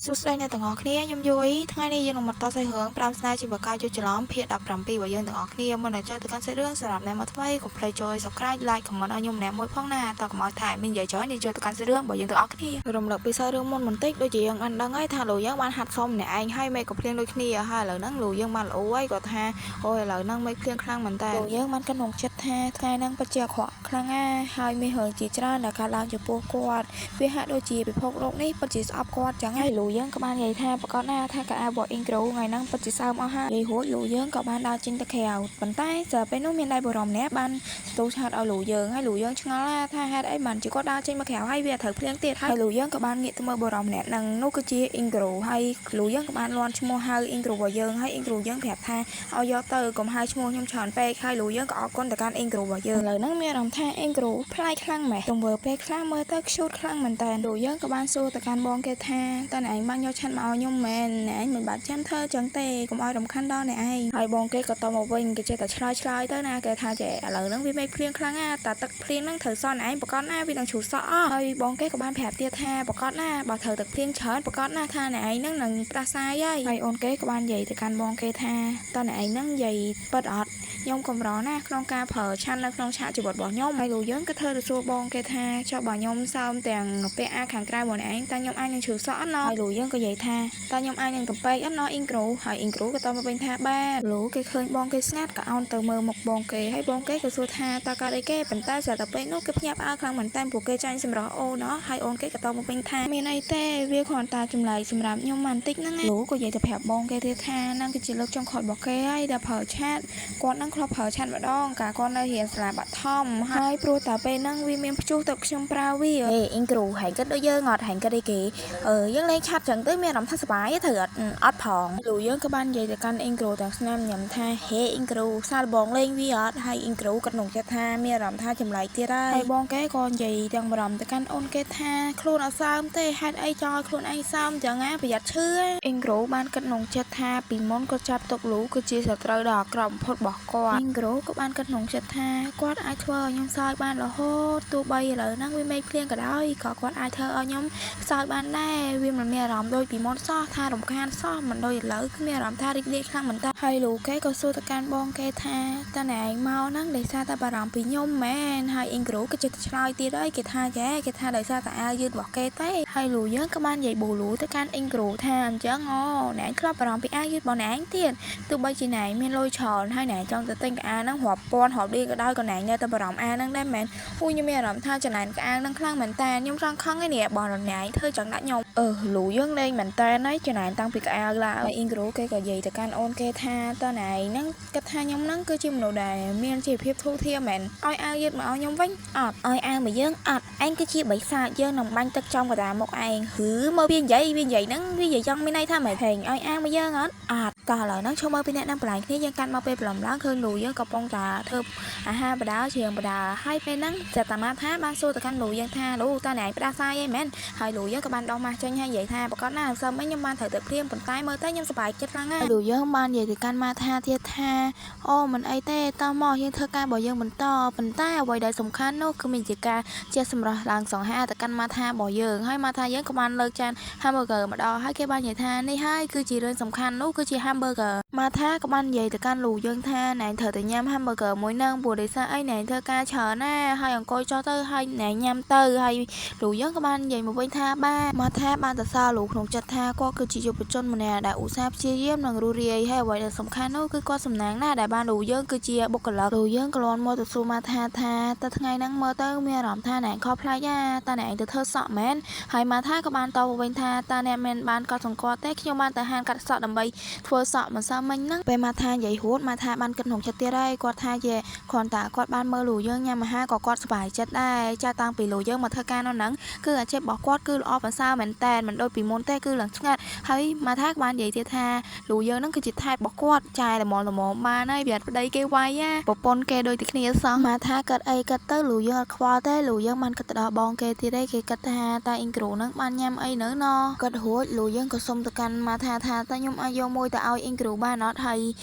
សួស្តីអ្នកទាំងអស់គ្នាខ្ញុំយូអ៊ីថ្ងៃនេះយើងនឹងមកតសាច់រឿង5ស្នេហ៍ជីវកាយច្រឡំភាគ17របស់យើងទាំងអស់គ្នាមុននឹងចូលទៅកាន់សាច់រឿងសម្រាប់អ្នកមកថ្មីកុំភ្លេចចូល Subscribe Like Comment ឲ្យខ្ញុំម្នាក់មួយផងណាតោះកុំឲ្យថែមាននិយាយច្រើនយើងចូលទៅកាន់សាច់រឿងរបស់យើងទាំងអស់គ្នារំលឹកពីសាច់រឿងមុនបន្តិចដូចជាយើងបានដឹងហើយថាលោកយើងបានហាត់សុំម្នាក់ឯងហើយមេឃក៏ភ្លៀងដូចគ្នាហើយឥឡូវហ្នឹងលោកយើងបានល្អហើយគាត់ថាអូយឥឡូវហ្នឹងមេឃភ្លៀងខ្លាំងមែនតើលោកយើងបានគិតក្នុងចិត្តថាថ្ងៃហ្នឹងពិតជាអាក្រក់ខ្លាំងណាស់ហើយមានរឿងជាច្រើនដែលកើតឡើងចំពោះគាត់វាហាក់ដូចជាពិភពលោកនេះពិតជាស្អប់គាត់ចឹងហើយលោកយើងក៏បាននិយាយថាប្រកាសណាស់ថាកៅអៅរបស់អ៊ីងគ្រូថ្ងៃហ្នឹងពិតជាសើមអស់ហើយនិយាយរួចលោកយើងក៏បានដើរចេញទៅក្រៅប៉ុន្តែស្រាប់ពេលនោះមានដៃបរមម្នាក់បានស្ទុះឆាតឲ្យលោកយើងហើយលោកយើងឆ្ងល់ថាហេតុអីបានជាគាត់ដើរចេញមកក្រៅហើយវាត្រូវភ្លៀងទៀតហើយលោកយើងក៏បានងាកទៅមើលបរមម្នាក់ហ្នឹងនោះគឺជាអ៊ីងគ្រូហើយលោកយើងក៏បានលាន់ឈ្មោះហៅអ៊ីងគ្រូរបស់យើងហើយអ៊ីងគ្រូយើងប្រាប់ថាឲ្យយកទៅកុំហៅឈ្មោះខ្ញុំច្រើនពេកហើយលោកយើងក៏អរគុណទៅកាន់អ៊ីងគ្រូរបស់យើងឥឡូវហ្នឹងមានអារម្មណ៍ថាអ៊ីងគ្រូប្លែកខ្លាំងម៉េះទង្វើពេលខ្លះមើលទៅខ្ជូតខ្លាំងមែនតើលោកយើងក៏បានសួរទៅកាន់បងគេថាតើអ្នកឯងបានយកឆាត់មកឲ្យខ្ញុំមែនអ្នកឯងមិនបាច់ចាំធ្វើចឹងទេកុំឲ្យរំខានដល់អ្នកឯងហើយបងគេក៏តមកវិញគេចេះតែឆ្លើយឆ្លើយទៅណាគេថាចេះឥឡូវហ្នឹងវាមេឃភ្លៀងខ្លាំងណាស់តាទឹកភ្លៀងហ្នឹងត្រូវសក់អ្នកឯងប្រកាសណាវានឹងជ្រុះសក់អស់ហើយបងគេក៏បានប្រាប់ទៀតថាប្រកាសណាបើត្រូវទឹកភ្លៀងច្រើនប្រកាសណាថាអ្នកឯងហ្នឹងនឹងផ្ដាសាយហើយហើយអូនគេក៏បាននិយាយទៅកាន់បងគេថាតើអ្នកឯងហ្នឹងនិយាយពិតអត់ខ្ញុំកម្រណាស់ក្នុងការប្រើឆាន់នៅក្នុងឆាកជីវិតរបស់ខ្ញុំហើយលោកយើងក៏ធ្វើទៅសួរបងគេថាចុះបើខ្ញុំសើមទាំងពាក់អាវខាងក្រៅរបស់អ្នកឯងតើខ្ញុំអាចនឹងឈឺសក់អត់ណហើយលោកយើងក៏និយាយថាតើខ្ញុំអាចនឹងកំពេកអត់ណអ៊ីងគ្រូហើយអ៊ីងគ្រូក៏តបមកវិញថាបាទលោកគេឃើញបងគេស្ងាត់ក៏អោនទៅមើលមុខបងគេហើយបងគេក៏សួរថាតើកើតអីគេប៉ុន្តែស្រាប់តែពេលនោះគេភ្ញាក់ផ្អើលខ្លាំងមែនតើពួកគេចាញ់សម្រស់អូនណហើយអូនគេក៏តបមកវិញថាមានអីទេវាគ្រាន់តែចម្លែកសម្រាប់ខ្ញុំបន្តិចហ្នឹងលោកក៏និយាយទៅប្រាប់បងគេទៀតថាហ្នឹងគឺជាលើកចុងក្រោយរបស់គេហើយដែលប្រើឆាតគាត់នឹងធ្លាប់ប្រើឆាតម្ដងកាលគាត់នៅរៀនសាលាបឋមហើយព្រោះតែពេលហ្នឹងវាមានព្យុះទៅខ្ញុំប្រើវាហេអ៊ីងគ្រូហែងគិតដូចយើងអត់ហែងគិតអីគេអឺយើងលេងឆាតចឹងទៅមានអារម្មណ៍ថាសប្បាយត្រូវអត់អត់ផងលោកយើងក៏បាននិយាយទៅកាន់អ៊ីងគ្រូទាំងស្នាមញ៉ាំថាហេអ៊ីងគ្រូសាលបងលេងវាអត់ហើយអ៊ីងគ្រូក៏ក្នុងចិត្តថាមានអារម្មណ៍ថាចម្លែកទៀតហើយហើយបងគេក៏និយាយទាំងបារម្ភទៅកាន់អូនគេថាខ្លួនអត់សើមទេហេតុអីចង់ឲ្យខ្លួនឯងសើមចឹងណាប្រយ័ត្នឈឺអ៊ីងគ្រូបានគិតក្នុងចិត្តថាពីមុនគាត់ចាប់ទុកលូគឺជាសត្រូវដ៏អាក្រក់បំផុតរបស់គាត់អ៊ីងគ្រូក៏បានគិតក្នុងចិត្តថាគាត់អាចធ្វើឲ្យខ្ញុំសើចបានរហូតទោះបីឥឡូវហ្នឹងវាមេឃភ្លៀងក៏ដោយក៏គាត់អាចធ្វើឲ្យខ្ញុំសើចបានដែរវាមិនមានអារម្មណ៍ដូចពីមុនសោះថារំខានសោះមិនដូចឥឡូវគឺមានអារម្មណ៍ថារីករាយខ្លាំងមែនតើហើយលូគេក៏សួរទៅកាន់បងគេថាតើអ្នកឯងមកហ្នឹងដោយសារតែបារម្ភពីខ្ញុំមែនហើយអ៊ីងគ្រូក៏ចិត្តឆ្លើយទៀតហើយគេថាចែគេថាដោយសារតែអាវយឺតរបស់គេទេហើយលូយើងក៏បាននិយាយបូលូទៅកាន់អ៊ីងគ្រូថាអញ្ចឹងអូអ្នកឯងធ្លាប់បារម្ភពីអាវយឺតរបស់អ្នកឯងទៀតទោះបីជាអ្នកឯងមានលុយច្រើនហើយអ្នកឯងចង់ទៅទិញកៅអៅហ្នឹងរាប់ពាន់រាប់លានក៏ដោយក៏អ្នកឯងនៅតែបារម្ភអាវហ្នឹងដែរមែនអូយខ្ញុំមានអារម្មណ៍ថាចំណែនកៅអៅហ្នឹងខ្លាំងមែនតើខ្ញុំចង់ខឹងឯនេះបងអ្នកឯងធ្វើចង់ដាក់ខ្ញុំអឺលូយើងលេងមែនតើហើយចំណែនតាំងពីកៅអៅឡើយហើយអ៊ីងគ្រូគេក៏និយាយទៅកាន់អូនគេថាតើអ្នកឯងហ្នឹងគិតថាខ្ញុំហ្នឹងគឺជាមនុស្សដែលមានជីវភាពធូរធារមែនឲ្យអាវយឺតមកឲ្យខ្ញុំវិញអត់ឲ្យអាវមកយើងអត់ឯងគឺជាបិសាចយើងនឹងបាញ់ទឹកចំកណ្ដាលមុខឯងហឺមើលវានិយាយវានិយាយហ្នឹងវានិយាយចង់មានន័យថាម៉េចហេងឲ្យអាវមកយើងអត់អត់តោះឥឡូវហ្នឹងចូលមើលពីអ្នកនឹងបន្លាយគ្នាយើងកាត់មកពេលព្រលឹមឡើងឃើញលូយើងកំពុងតែធ្វើអាហារបដាជាងបដាហើយពេលហ្នឹងចតាមាថាបានសួរទៅកាន់លូយើងថាលូតើអ្នកឯងផ្ដាសាយអីមែនហើយលូយើងក៏បានដោះម៉ាស់ចេញហើយនិយាយថាប្រកាសណាសើមិញខ្ញុំបានត្រូវទឹកភ្លៀងប៉ុន្តែមើលទៅខ្ញុំសប្បាយចិត្តខ្លាំងណាស់លូយើងបាននិយាយទៅកាន់ម៉ាថាទៀតថាអូមិនអីទេតោះមកយើងធ្វើការរបស់យើងបន្តប៉ុន្តែអ្វីដែលសំខាន់នោះគឺមានជាការជះសម្រស់ឡើងសង្ហាទៅកាន់ម៉ាថារបស់យើងហើយម៉ាថាយើងក៏បានលើកចាន hamburger មកដល់ហើយគេបាននិយាយថានេះហើយគឺជារឿងសំខាន់នោះគឺជា hamburger ម៉ាថាក៏បាននិយាយទៅកាន់លូយើងថាណែត្រូវតែញ៉ាំ hamburger មួយហ្នឹងព្រោះដោយសារអីណែធ្វើការច្រើនណាហើយអង្គុយចុះទៅហើយណែញ៉ាំទៅហើយលូយើងក៏បាននិយាយមកវិញថាបាទម៉ាថាបានសរសើរលូក្នុងចិត្តថាគាត់គឺជាយុវជនម្នាក់ដែលឧស្សាហ៍ព្យាយាមនិងរស់រាយហើយអ្វីដែលសំខាន់នោះគឺគាត់សំណាងណាស់ដែលបានលូយើងគឺជាបុគ្គលិកលូយើងក៏លាន់មកទៅសួរម៉ាថាថាតើថ្ងៃហ្នឹងមើលទៅមានអារម្មណ៍ថាណែខុសប្លែកណាតើណែឯងទៅធ្វើសក់មែនហើយម៉ាថាក៏បានតបមកវិញថាតើអ្នកមិនបានកត់សម្គាល់ទេខ្ញុំបានទៅហាងកាត់សក់ដើម្បីធ្វើសក់មិនសើមិញហ្នឹងពេលម៉ាថានិយាយរួចម៉ាថាបានគិតក្នុងចិត្តទៀតហើយគាត់ថាជាគ្រាន់តែគាត់បានមើលលូយើងញ៉ាំអាហារក៏គាត់សប្បាយចិត្តដែរចាតាំងពីលូយើងមកធ្វើការនៅហ្នឹងគឺអាជីពរបស់គាត់គឺល្អប្រសើរមែនតែនមិនដូចពីមុនទេគឺឡើងឆ្ងាត់ហើយម៉ាថាក៏បាននិយាយទៀតថាលូយើងហ្នឹងគឺជាថែបរបស់គាត់ចាយល្មមល្មមបានហើយវាអត់ប្តីគេវាយណាប្រពន្ធគេដូចតែគ្នាសោះម៉ាថាគិតអីគិតទៅលូយើងអត់ខ្វល់ទេលូយើងបានគិតទៅដល់បងគេទៀតឯងគេគិតថាតើអ៊ីងគ្រូហ្នឹងបានញ៉ាំអីនៅណគិតរួចលូយើងក៏សុំទៅកាន់ម៉ាថាថាតើខ្ញុំអាចយកមួយទៅឲ្យអ៊ីងគ្រូបានអត់ហើយ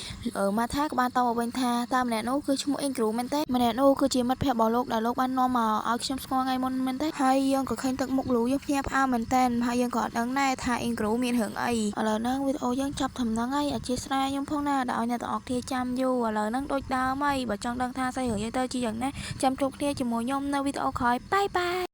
ម៉ាថាក៏បានតបមកវិញថាតើម្នាក់នោះគឺឈ្មោះអ៊ីងគ្រូមែនទេម្នាក់នោះគឺជាមិត្តភក្តិរបស់លោកដែលលោកបាននាំមកឲ្យខ្ញុំស្គាល់ថ្ងៃមុនមែនទេហើយយើងក៏ឃើញទឹកមុខលូយើងភ្ញាក់ផ្អើលមែនតើហើយ ហើយយើងក៏អត់ដឹងដែរថាអ៊ីងគ្រូមានរឿងអីឥឡូវហ្នឹងវីដេអូយើងចប់ត្រឹមហ្នឹងហើយអធិស្ឋានខ្ញុំផងណាដែលឲ្យអ្នកទាំងអស់គ្នាចាំយូរឥឡូវហ្នឹងដូចដើមហើយបើចង់ដឹងថាសាច់រឿងយើងទៅជាយ៉ាងណាចាំជួបគ្នាជាមួយខ្ញុំនៅវីដេអូក្រោយ bye bye.